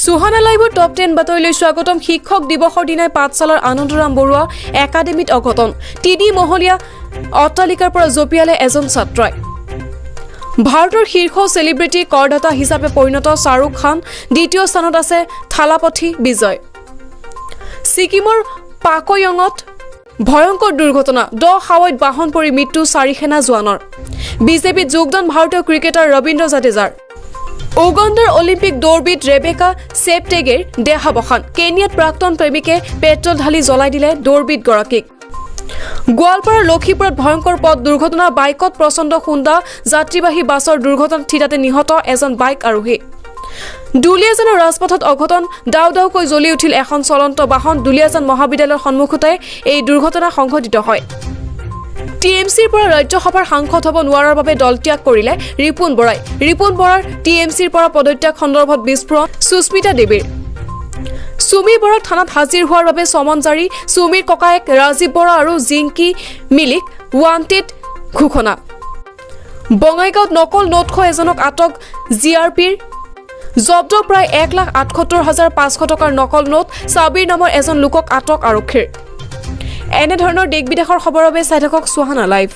Suhana লাইভৰ top 10 বাতৰিলৈ স্বাগতম। শিক্ষক দিৱসৰ দিনাই পাঠশালাৰ আনন্দৰাম বৰুৱা একাডেমীত অঘটন। তিনি মহলীয়া অট্টালিকাৰ পৰা জঁপিয়ালে এজন ছাত্ৰই। ভাৰতৰ শীৰ্ষ চেলিব্ৰিটি কৰদাতা হিচাপে পৰিণত শ্বাহৰুখ খান, দ্বিতীয় স্থানত আছে থালাপথী বিজয়। ছিকিমৰ পাকয়ঙত ভয়ংকৰ দুৰ্ঘটনা, দ খাৱৈত বাহন পৰি মৃত্যু চাৰি সেনা জোৱানৰ। বিজেপিত যোগদান ভাৰতীয় ক্ৰিকেটাৰ ৰবীন্দ্ৰ জাদেজাৰ। উগাণ্ডাৰ অলিম্পিক দৌৰবিদ ৰেবেকা চেপটেগেৰ দেহাৱসান। কেনিয়াত প্ৰাক্তন প্ৰেমিকে পেট্ৰল ঢালি জ্বলাই দিলে দৌৰবিদগৰাকীক। গোৱালপাৰাৰ লক্ষীপুৰত ভয়ংকৰ পথ দুৰ্ঘটনা। বাইকত প্ৰচণ্ড খুন্দা, যাত্ৰীবাহী বাছৰ দুৰ্ঘটনাত থিতাতে নিহত এজন বাইক আৰোহী। দুলীয়াজানৰ ৰাজপথত অঘটন, দাও দাওকৈ জ্বলি উঠিল এখন চলন্ত বাহন। দুলীয়াজান মহাবিদ্যালয়ৰ সন্মুখতে এই দুৰ্ঘটনা সংঘটিত হয়। টিএমচিৰ পৰা ৰাজ্যসভাৰ সাংসদ হ'ব নোৱাৰাৰ বাবে দল ত্যাগ কৰিলে ৰিপুণ বৰাই। ৰিপুণ বৰাৰ টিএমচিৰ পৰা পদত্যাগ সন্দৰ্ভত বিস্ফোৰণ সুস্মিতা দেৱীৰ। চুমি বৰাক থানাত হাজিৰ হোৱাৰ বাবে চমন জাৰি। চুমিৰ ককায়েক ৰাজীৱ বৰা আৰু জিংকি মিলিক ৱান্টেড ঘোষণা। বঙাইগাঁৱত নকল নোটসহ এজনক আটক জি আৰ পিৰ। জব্দ প্ৰায় 1,78,500 টকাৰ নকল নোট। চাবিৰ নামৰ এজন লোকক আটক আৰক্ষীৰ। এনেধৰণৰ দেশ বিদেশৰ খবৰৰ বাবে চাই থাকক সুহানা লাইভ।